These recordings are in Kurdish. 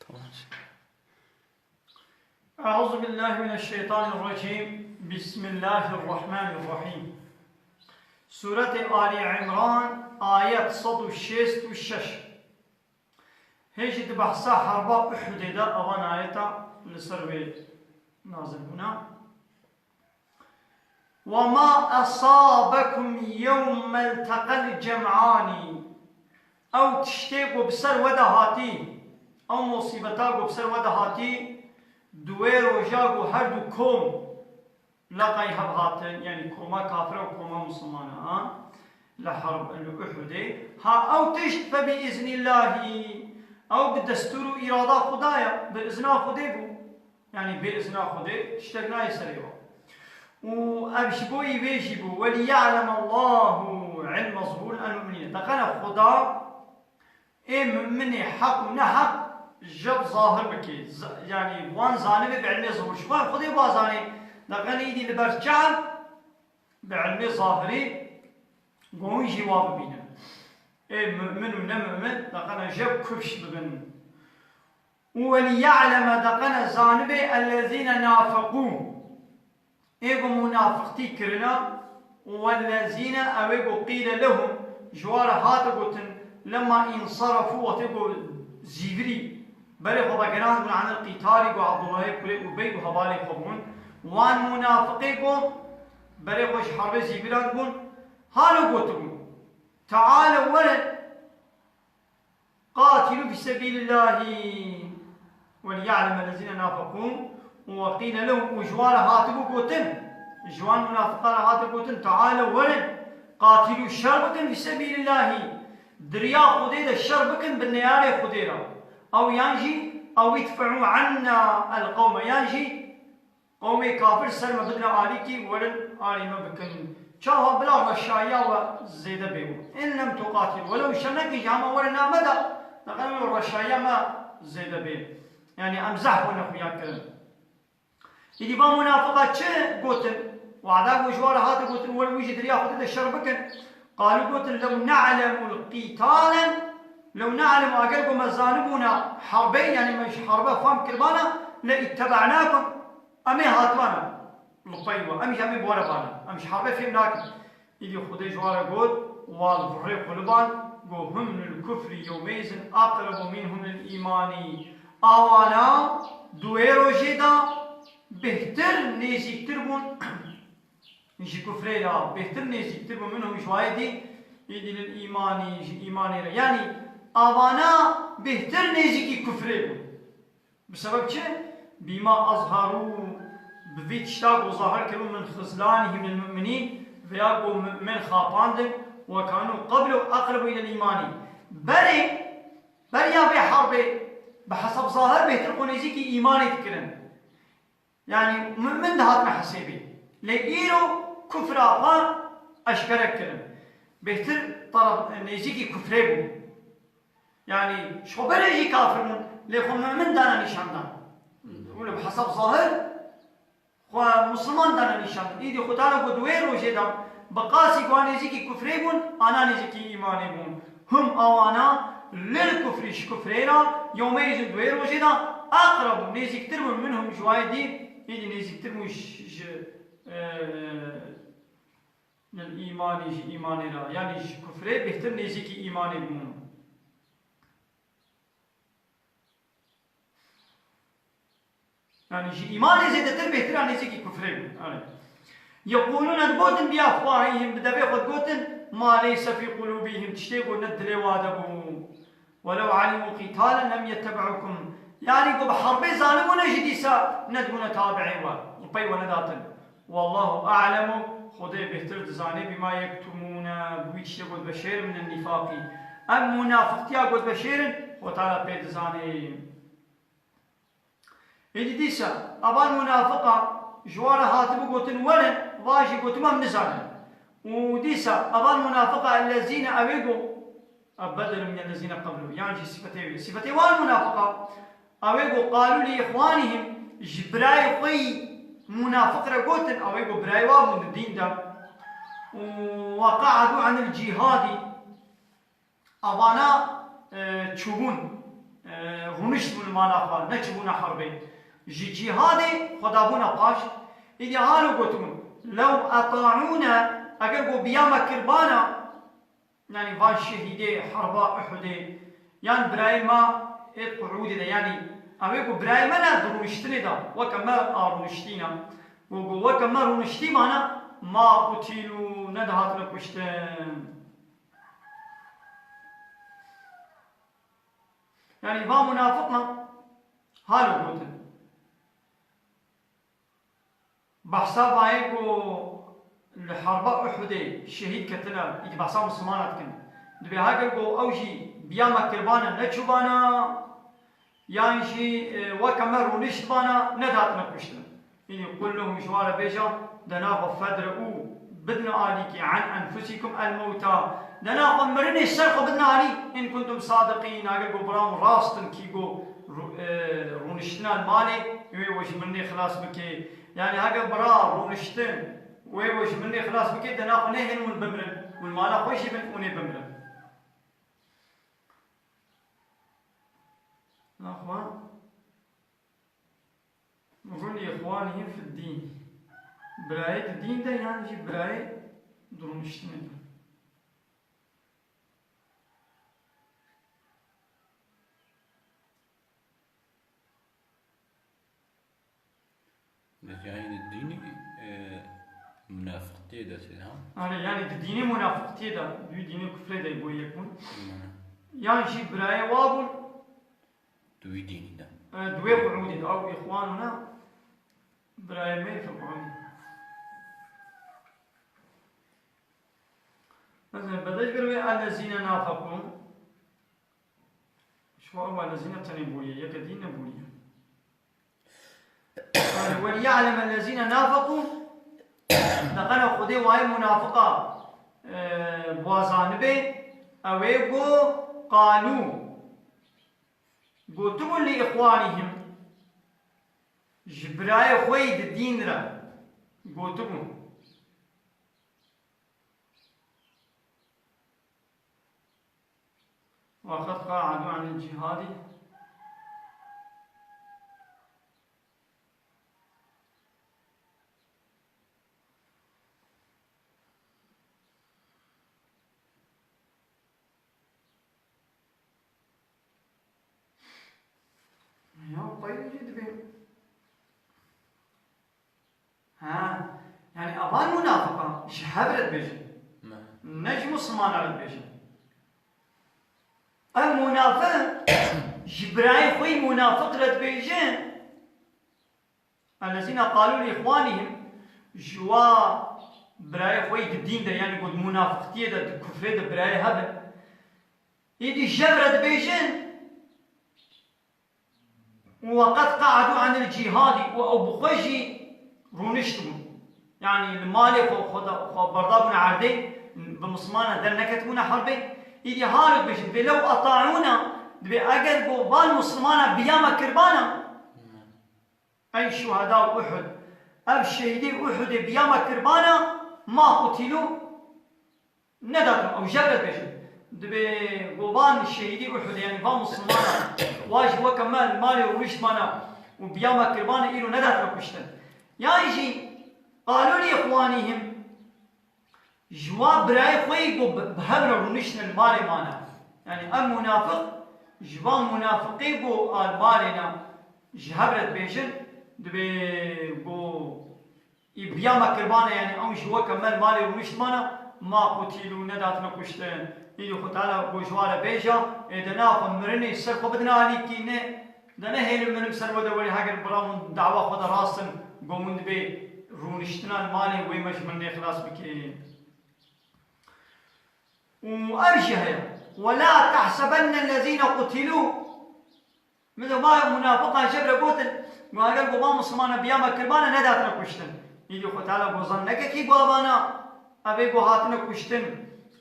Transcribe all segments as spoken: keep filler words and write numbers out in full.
Tamam. Euzu billahi mineşşeytanirracim. Bismillahirrahmanirrahim. Sûretê Alî Îmran, ayet sed û şêst û şeş. Hê jî di behsa herba Uhudê de evan ayeta li ser wê nazil bûna. وما أصابكم يوم التقى الجمعان. Ew tiştê ku bi ser we de hatî, ew musîbeta ku bi ser we de hatî, di wê roja ku her du kom leqay hev hatin, yanî koma kafira û koma misilmana, ha? Li herb, li Uhudê. Ha, ew tişt fe bi iznîllahî. Ew bi destûr û îrada Xuda ye, bi izna Xudê bû. Yanî bê izna Xwedê tiştek nayê serê wan. Û ev ji bo î vê jî bû, "Weliya'lem Allahu ilme zuhûr el mu'minîne." Deqene Xweda ê mu'minê heq û neheq ji zahir bike. Z-, yanî wan zanibe bi ilmê zuhûr. Ji xwe Xwedê wa zanê. Deqene îdî li ber çav bi ilmê zahirî gon jî wa bibînin. Ê mu'min û ne mu'min deqene jev kufş bibin. Û weliya'leme deqene zanibe ellezîne nafeqû. Ê ku munafiqtî kirina, û wellezîne ew ê ku qîle lehum, ji wa re hate gotin, lemma însarafû, wextê ku zîvirî, berê xwe vegerandibûn anil qîtalî, ku Abdullahê kurê Ubey û hevalê xwe bûn, wan munafiqê ku berê xwe ji herbê zîviran bûn, halo gotibûn, Teale werin, Qatilû fî sebîlillahî weliya'lemellezîne nafeqû û weqîle lehum, û ji wan re hatibû gotin, ji wan munafiqan re hate gotin, Teale werin, qatilû şer bikin fî sebîlillahî, di riya Xwedê de şer bikin bi neyarê Xwedê re. Ew yan jî, ew idfe'û anna el qewme, yan jî Qewmê kafir ser me bidine alîkî, werin alî me bikin. Çawa bila reşayiya we zêde bê û. In lem tuqatil, welew şer nekin jî hema werin nav me de, deqen wê reşayiya me zêde bê. Yanî em zehf we nexuya kirin. Îdî va munafiqa çi gotin? Wada ku ji wan re hate gotin, werin wî jî di riya Xwedê de şer bikin. Qalû gotin, lew ne'lemû qîtalen, lew ne'lemû, eger ku me zanibûna herbê, yanî me ji herbe fam kiribana, le ittebe'nakum, em ê hatibana li pey we, em jî em ê bi we re bana, em ji herbe fêm nakin. Îdî Xwedê ji wan re got, wan bi rê xwe liban, got, hum lil kufri yewmeyzin aqrebu minhum lil îmanî. Awana di wê rojê de bêhtir nêzîktir bûn. Ji kufrê re bêhtir nêzîktir bû, minhum ji wayê dî, îdî lil îmanî, ji îmanê re. Yanî avana bêhtir nêzîkî kufrê bûn. Bi sebeb çi? Bîma azharû, bi vî tişta ku zahir kiribûn, min xizlanîhim lil mu'minîn, veya ku mu'min xapandin, we kanû qeblu aqrebu ilel îmanî. Berê, beriya vê herbê bi hesab zahir bêhtir xwe nêzîkî îmanê dikirin. Yanî mu'min dihatine hesêbê. Lê îro kufra xwe eşkere kirin. Bêhtir taraf nêzîkî kufrê bûn. Yanî ji xwe berê jî kafir bûn, lê xwe mu'min dane nîşandan. Wilo bi hesab zahir xwe musulman dane nîşandan. Îdî Xwedana ku di wê rojê de bi qasî ku nêzîkî kufrê bûn, ana nêzîkî îmanê bûn. Hum awana lil kufrî ji kufrê re, yewmeyzin di wê rojê de, aqreb nêzîktir bûn minhum ji wayê dî, îdî nêzîktir bûn ji, ji, e, lil îmanî ji îmanê re. Yanî ji kufrê bêhtir nêzîkî îmanê bûn. Yanî ji îmanê zêdetir bêhtir a nêzîkî kufrê bûn. Yanî. Yeqûlûne digotin bi efwahihim, bi devê xwe digotin, ma leyse fî qulûbihim, tiştê ku ne dilê wa de bû. Welew alimû qîtalen lem yettebi'ûkum. Yanî ku bi herbê zanibûne jî dîsa nedibûne tabi'ê we. Li pey we nedatin. Wallahu a'lemu, Xwedê bêhtir dizane, bima yektumûne, bi wî tiştê ku dibeşêrin, minen nîfaqî. Em munafiqtiya ku dibeşêrin, Xwedê Teala pê dizane. Êdî dîsa, evan munafiqa ji wan re hatibû gotin, werin, va jî gotin, em nizanin. Û dîsa, evan munafiqa ellezîne, ew ê ku, ev bedel min ellezîne qeblu, yan jî sifetê wê. Sifetê wan munafiqa, ew ê ku qalû li îxwanîhim, ji birayê xwe yî munafiq re gotin, ew ê ku birayê wa bûn di dîn de. Û weqe'edû anil cîhadî, avana, e, çûbûn, e, rûniştbûn mala xwe, neçibûne herbê. Ji cîhadê xwe dabûne paş. Îdî halo gotibûn, "Lew eta'ûne, eger ku biya me kirbana, yanî van şehîdê herba Uhudê, yan birayê me ê quûdê de, yanî ew ê ku birayê me ne di rûniştinê de, weke me a rûniştîne, ku, ku weke me rûniştî mane, ma qutîlû, nedihatine kuştin." Yanî va munafiqan halo gotin. Behsa vayê ku li herba Uhudê şehîd ketine, îdî behsa Mislimana dikin. Dibê heger ku ew jî biya me kirbane neçûbana, yan jî, e, weke me rûniştbana, nedatine kuştin. Îdî qul lehum, ji wan re bêje, dena xwe fedre'û, bidine alîkî, an enfusikum el mewta, dena xwe mirinê ser xwe bidine alî, in kuntum sadiqîn, eger ku bira min rast in kî ku rû-, e, rûniştina li malê wê we ji mirinê xilas bike. Yanî heger bira rûniştin wê we ji mirinê xilas bike, dena xwe nehêlin hûn bimirin. Hûn mala xwe jî bin, hûn ê bimirin. Naxwe. Rûn îxwanihîm fid dîn. Birayê di dîn de yan jî birayê di rûniştinê de. Yanî di dînî, e, munafiqtiyê de tê de, ha? Erê, yanî di dînê munafiqtiyê de, di wî dînê kufrê de bû yek bûn. Hı. Yan jî birayê wa bûn. Di wî dînî de. E, di wê qurûdê de, ew îxwanûne, birayê me fil qurûn. Mesela, bedeş bir ve ellezîne nafekû. Şu ew ellezîne tenê bûye, yeke dîn nebûye. Yanî, "Weliya'lem ellezîne nafekû", deqene Xwedê wayê munafiqa, e, bwazanibê, ew ê go qalû. Gotibûn li îxwanîhim, ji birayê xwe yî di dîn re gotibûn. وقد قعدوا عن الجهاد. Ya, tayî jî dibê. Ha, yanî evan munafiqan ji hev re dibêjin. Ne. Ne ji Muslimana re dibêjin. Ev munafiq ji birayê xwe yî munafiq re dibêjin. Ellezîne qalû li îxwanîhim, ji wa birayê xwe yî di dîn de, yanî ku di munafiqtiyê de, di kufrê de birayê hev in. Îdî ji hev re dibêjin, û weqed qe'edû anil cîhadî, û ew bi xwe jî rûniştibûn. Yanî li malê xwe, xwe da, xwe berdabûne erdê, bi Mislimana derneketibûne herbê. Îdî halo dibêjin, dibê lew eta'ûna, dibê eger ku van Mislimana biya me kirbana, ey şuheda Uhud, ev şehîdê Uhudê biya me kirbana, ma qutîlû, nedatin, ew ji hev re dibêjin. Dibê go van şehîdê Uhudê, yanî van Mislimana, wa jî weke me li malê rûniştmana û biya me kirbana, îro nedatine kuştin. Yan jî qalû li îxwanîhim, ji wa birayê xwe yî ku bi, bi hev re rûniştine li malê mane. Yanî ev munafiq, ji van munafiqê ku a li malê ne, ji hev re dibêjin, dibê ku Î biya me kirbane, yanî ew ji weke me li malê rûniştmane, ma qutîlû, nedatine kuştin. Îdî Xwe Teala go ji wa re bêja, ê de naxwe mirinê ser xwe bidine alîkî ne, de nehêlin mirim ser we de werî heger bira hûn dawa xwe de rast in, go hûn dibê rûniştina li malê wê me ji mirinê xilas bike. Û ev jî heye. Ve la tehsebenne ellezîne qutilû Min de va munafiqan ji hev re gotin, got, eger ku va Mislimana biya me kirbane, nedatine kuştin. Îdî Xwe Teala got, zan neke kî got vana, ev ê got hatine kuştin,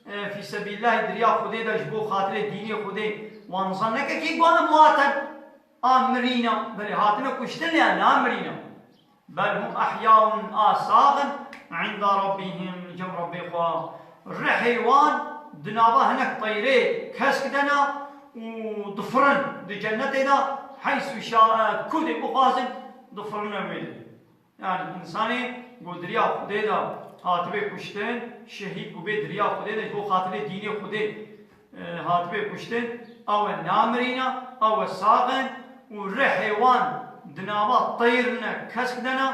e, fî sebîlillahî, di riya Xwedê de, ji bo xatirê dînê Xwedê, wan zan neke kî got vana muaten, a mirîna, belê hatine kuştin ya na mirîna. Bel hum ehyaun, a sax in, inda rabbihim, li cem Rabbê xwe. Rihê wan di nava hinek teyrê kesk de ne û difirin di cennetê de, heysu şaet, ku dê bixwazin, difirine wê dê. Yani insanê ku di riya Xwedê de hatibê kuştin, şehîd bûbê di riya Xwedê de, ji bo xatirê dînê Xwedê, e, hatibê kuştin, ew e namirîne, ew e sax in û rihê wan di nava teyr ne, kesk de ne,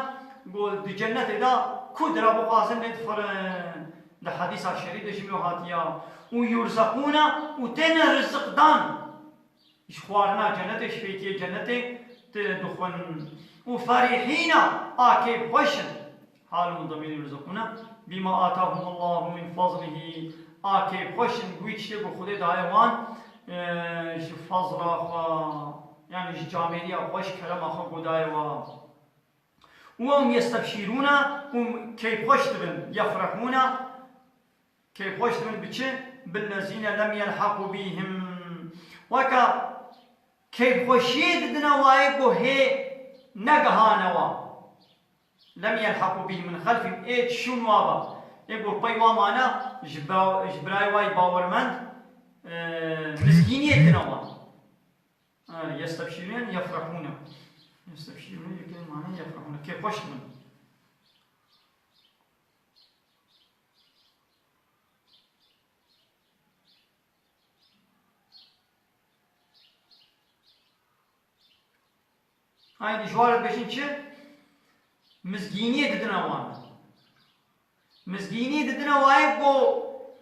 ku di cennetê de ku di re bixwazin lê difirin. Di hedîsa şerîf de jî wilo hatiya. Û yurzekûne û têne riziq dan. Ji xwarina cennetê, ji fêkiyê cennetê ti dixwin. Û ferîhîne, a kêfxweş in. Halûn demîr yurzekûne. Bîma atahumullahu min fazlihî. A kêfxweş in, wî tiştê ku Xwedê daye wan, e, ji fazla xwe, yani ji camêriya xwe, ji kerema xwe ku daye wan. Û hum yestebşîrûne, û keyfxweş dibin, yefrehûne, keyfxweş dibin bi çi? Billezîne lem yelheqû bîhim. Weke keyfxweşiyê didine wayê ku hê negihane wa. Lem yelheqû bîhim min xelfîm, ê çûn wa ba. Ê ku pey wa mane ji ba-, ji birayê wa yê bawermend, e, mizgîniyê didine wa. Ha, yestebşîrûn, yefrehûne. Yestebşîrûn, yekê mane yefrehûne. Kêfxweş dibin. Haydi ji wan re dibêjin çi? Mizgîniyê didine wan. Mizgînî didine wayê ku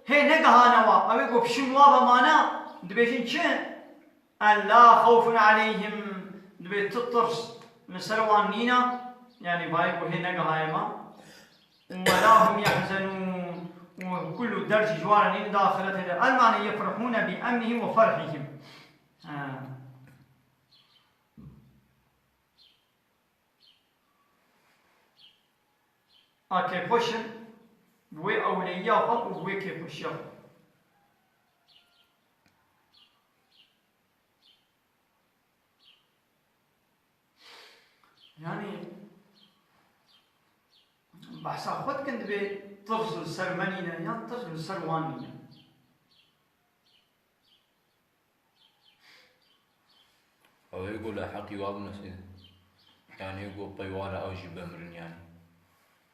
hê negihane wa, ew ê ku pişûn wa be mane, dibêjin çi? Ella xewfun aleyhim, dibê tu tirs li ser wan nîne, yanî vayê ku hê negihaye me. Û wela hum yehzenûn, û kul û dercî ji wan re nîne di axretê de. El mane yefrihûne bi emnihim ve ferhihim. Ha. A kêfxweş in bi wê ewleyiya xwe û bi wê kêfxweşiya xwe. Yanî behsa xwe dikin, dibê tirz li ser me nîne yan tirz li ser wan nîne. Ew ê ku li heqî wa bimesî. Yanî ê ku pey wa re ew jî bimirin yanî.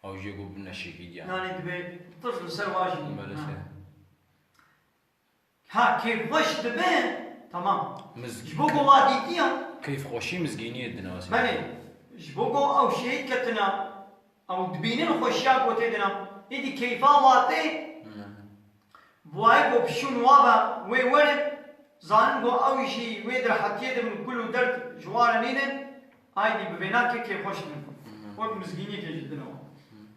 Ew jî ku bine şehîd yanî. Yanî dibê tirz li ser wa jî. Belê. Ha. Se. Ha, kêfxweş dibe, tamam. Miz- Ji bo ku wa dîtiya. Keyfxweşî mizgîniyê dine wesîle. Belê. Ji bo ku ew şehîd ketine, ew dibînin xweşiya ku tê dina. Êdî keyfa wa tê. Hmm. Bi wayê ku pişûn wa be, wê werin, zanin ku ew jî wê di rehetiyê de bin, kul û derd ji wan re nînin, aydî bi vêna kê kêfxweş bin. Mhm. Wek mizgîniyekê ji dine wan. Mhm.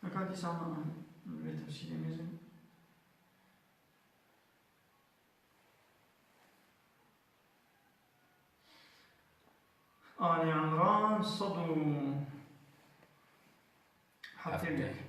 Heka dîsa me vê tefsîrê mêzin. Ali Imran sed û heftê û yek. Heftê.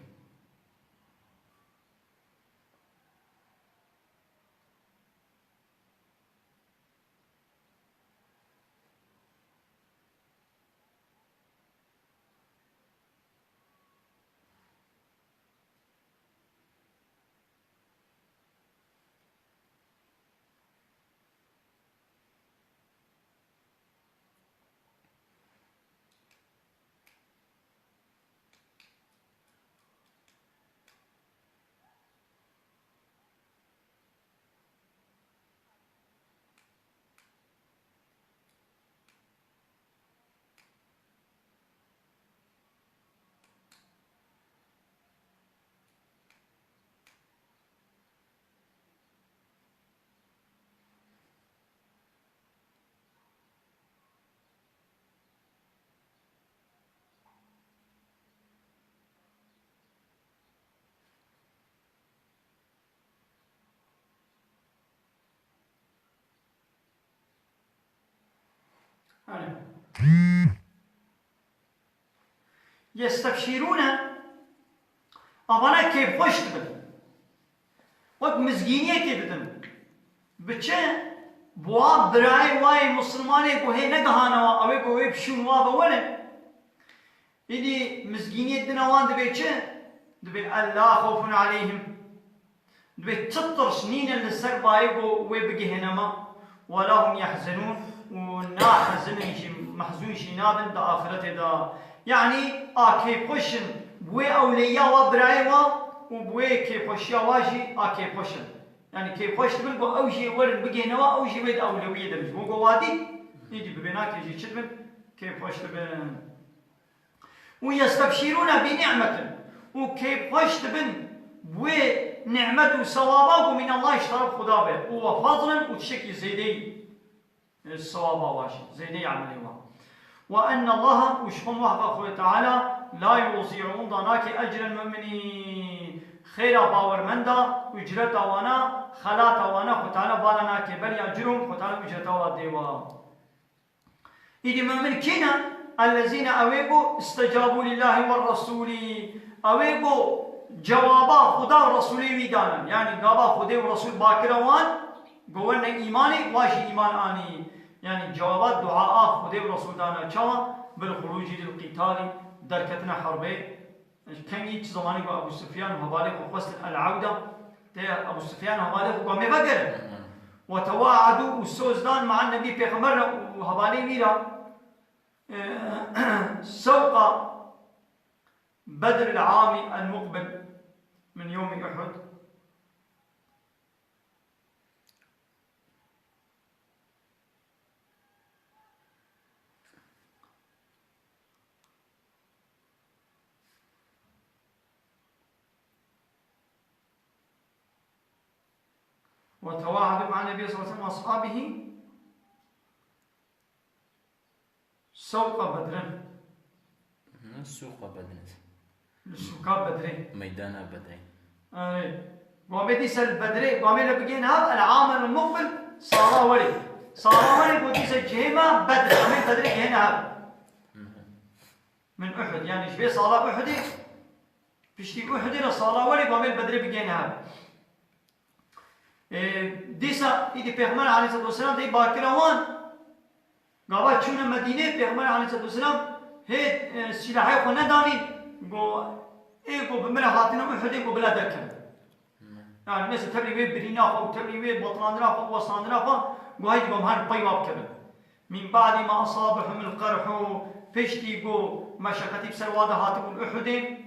Alo. Yestebşîrûne, avana kêfxweş dibin. Wek mizgîniyekê didin. Bi çi? Bi wa birayê wayê misilmanê ku hê negihane wa, ew ê ku wê pişûn wa be werin. Îdî mizgîniyê dina wan dibê çi? Dibê, "Ella xewfun aleyhim." Divê çi tirş nîne li ser bayê ku wê bigihêne me. Wela hum yehzenûn, û nahezinin jî, mehzûn jî nabin di axiretê de. Yanî a kêfxweş in bi wê ewleyiya wa birayê wa û bi wê kêfxweşiya wa jî a kêfxweş in. Yanî kêfxweş dibin ku ew jî werin bigihêne wa, ew jî wê di ewlewiyê de bin. Ji bo ku wa dît, îdî bi vê nakê jî çi dibin? Kêfxweş dibin. Û yestebşîrûne bi ni'metin, û kêfxweş dibin bi wê ni'met û sewaba ku min Allah, ji teref Xuda be, û we fazlin, û tiştekî zêdeyî, e, sewaba wa jî, zêdeyî emelê wa. Ve ennallaha, û ji xwe muheqeq Xwedê Teala la yuzî'u, winda nake ecrel mu'minîn, xêra bawermenda, ucreta wana, xelata wana Xwedê Teala vala nake, beriya cir hûn Xwedê Teala ucreta wa dê wa. Îdî mu'min kî ne? Ellezîne, ew ê ku istecabû lillahî we resûlî. Ew ê ku cewaba Xuda û Resûlê wî dane. Yanî gava Xwedê û Resûl bakire wan, ku werne îmanê, wa jî îman anî. Yanî cewaba dua a Xwedê û Resûl dane. Çawa? Bil xurûcî lil qîtalî, derketina herbê. Kengî çi zemanî ku Ebû Sufyan û hevalê xwe xwestin El Ewda, tê Ebû Sufyan û hevalê xwe ku em ê vegerin. Ve tewaedû, û soz dan, me'an Nebî Pêxember re û hevalê wî re, e, sewqa Bedr el-amî el-muqbil min yewmî Uhud. وتواعدوا مع النبي صلى الله عليه وسلم وأصحابه سوق بدر. Hı, sûqa Bedrê. Li sûka Bedrê. Meydana Bedrê. Erê. Gamê dîse li Bedrê, gamê li bigihên hev, el amel muqbil, sala werê. Sala werê ku dîse cihê me Bedr, gamê Bedrê gihêne hev. Hı hı. Min Uhud, yanî ji vê sala Uhudê, piştî Uhudê re sala werê, gamê li Bedrê bigihêne hev. Ê, dîsa îdî Pêxember aleyhisselatu vesselam tê bakire wan. Gava çûne Medînê, Pêxember aleyhisselatu vesselam hê, e, sîlahê xwe nedanî, go, ê, go bi min re hatine Uhudê, go bila derkevin. Yani mesela tevlî wê birîna xwe û tevlî wê batilandina xwe û westandina xwe, go heydi go em her pey wa bikevin. Min ba'di ma asabahum el-qerhu, piştî go meşeqetî bi ser wa de hatibûn Uhudê,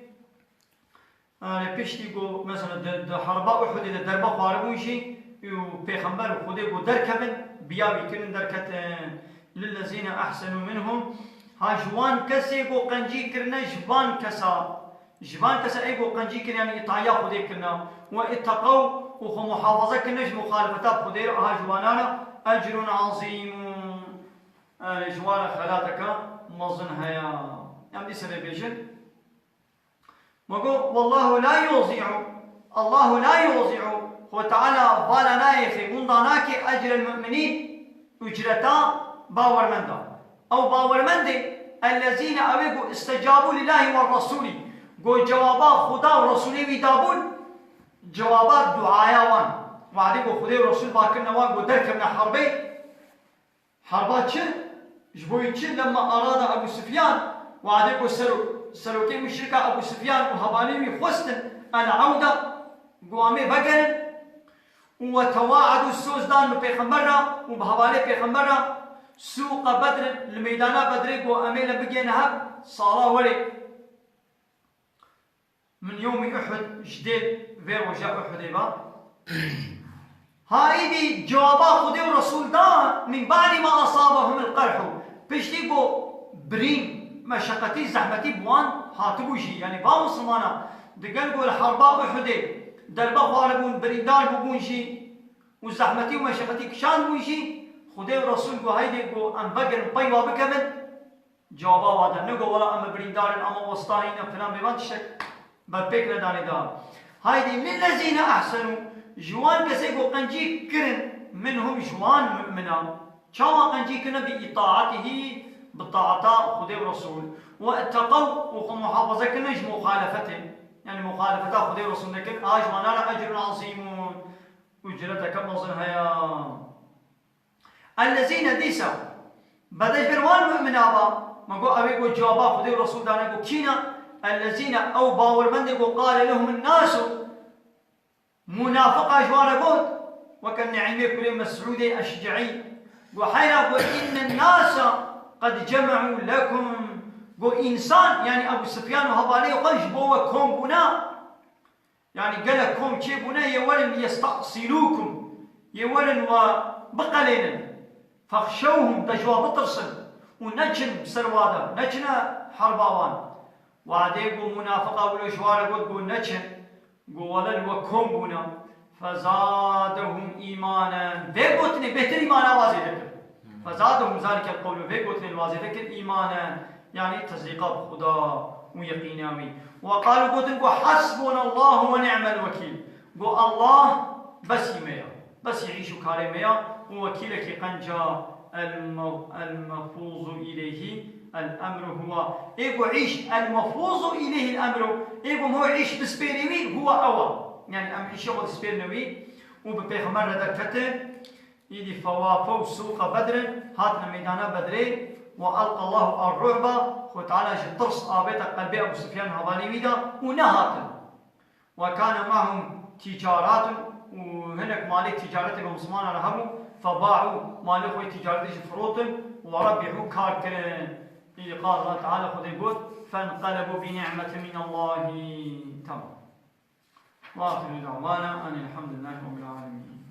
Erê, piştî ku, mesela, di, di herba Uhudê de derbe xwaribûn jî û Pêxember û Xwedê ku derkevin, biya wî kirin derketin. Lillezîne ehsenû minhum, ha ji wan kesê ku qencî kirine ji van kesa, ji van kesa ê ku qencî kirin, yanî îtaiya Xwedê kirine, we itteqew û xwe muhafaza kirine ji muxalifeta Xwedê re, ha ji wana re ecrun ezîm, erê, ji wan re xelateke mezin heye. Em dîsa vê bêjin. Ma got, "Wallahu la yuzi'u", Allahu la yuzi'u, Xwe Teala vala nayêxê, winda nake ecrel mu'minîn, ucreta bawermenda. Ew bawermendê, ellezîne, ew ê ku istecabû lillahî we resûlî, ku cewaba Xuda û Resûlê wî dabûn, cewaba duaya wan. Wadê ku Xwedê û Resûl bakirine wan ku derkevine herbê, Herba çi? Ji bo çi lemma arada Ebû Sufyan, wadê ku sero-, serokê muşrika Ebû Sufyan û hevalê wî xwestin el-Ewda, ku em ê vegerin, û we tewaedû, soz dan bi Pêxember re û bi hevalê Pêxember re, sûqa Bedr, li meydana Bedrê, ku em ê li bigihêne hev sala werê. Min yewmî Uhud, ji dê vê roja Uhudê ve. Ha îdî cewaba Xwedê û Resul da, min ba'dî ma asabahum el-qerhu. Piştî ku birîn, meşeqetî, zehmetî bi wan hatibû jî, yanî va misilmana, digel ku li herba Uhudê derbe xwaribûn, birîndar bûbûn jî û zehmetî û meşeqetî kişandibûn jî, Xwedê û Resul ku heydê ku em vegerin pey wa bikevin, Cewaba wa de, nêgo wela em birîndar in, em westan in, em filan bêvan tiştek berpêk nedanê de. Haydî lillezîne ehsenû, ji wan kesê ku qencî kirin, minhum, ji wan mu'minan. Çawa qencî kirine? Bi îtaatihî, bi taata Xwedê û Resûl. Ve itteqew, û xwe muhafaza kirine ji muxalefetê. Yanî muxalefeta Xwedê û Resûl nekin, a ji wana re ecrun ezîmûn. Ucreteke mezin heye. Ellezîne, dîsa, bede ji ber wan mu'mina ba, me got, ew ê ku cewaba Xwedê û Resûl dane ku kî ne, ellezîne, ew bawermendê ku qale lehum nasu, Munafiqa ji wan re got, weke Neîmê kurê Mesûdê Eşceî, got, heyra, got, inne nasa qed cema'u lekum. Got, însan, yanî Ebu Sufyan û hevalê xwe ji bo we kom bûne. Yanî gelek kom çêbûne, yê werin yestasilukum. Yê werin we biqelênin. Fexşewhum, de ji wan bitirsin. Û neçin ser wa de, neçine herba wan. Wadê ku munafiqa wilo ji wan re got, got, neçin. Got, wele li we kom bûne. Fezadehum îmanen. Vê gotinê bêhtir îmana wa zêde kir. Fezadehum zalikel qewlu. Vê gotinê li wa zêde kir îmanen. Yanî tesdîqa bi Xuda û yeqîna wî. Ve qalu, gotin, got, hasbunallahu ve ni'mel wekîl. Got, Allah besî me ya. Besî îş û karê me ya û wekîlekî qenca el-me-, el-mefûzu îleyhî el-emru huwa. Ê ku îş el-mefûzu îleyhî el-emru, ê ku ho îş bispêrî wî huwa ew a. Yanî em îşê xwe dispêrine wî û bi pêxember re derketin. Îdî fewafew sûqa Bedrin, hatine meydana Bedrê, ve elqallahu er-ru'ba, Xwe Teala ji tirs avête qelbê Ebu Sufyan hevalên wî de û nehatin. Ve kane mahum ticaratun, û hinek malê ticaretê bi Mislimana re hebû, feba'u, malê xwe ticaretê jî firotin, ve rebihu, kar kirin. Îdî qal Allah Teala, Xwedê got, fenqelebu bi ni'metin min Allahi. Tamam. Ve ahiru da'wana enilhamdülillahi rabbil alemin.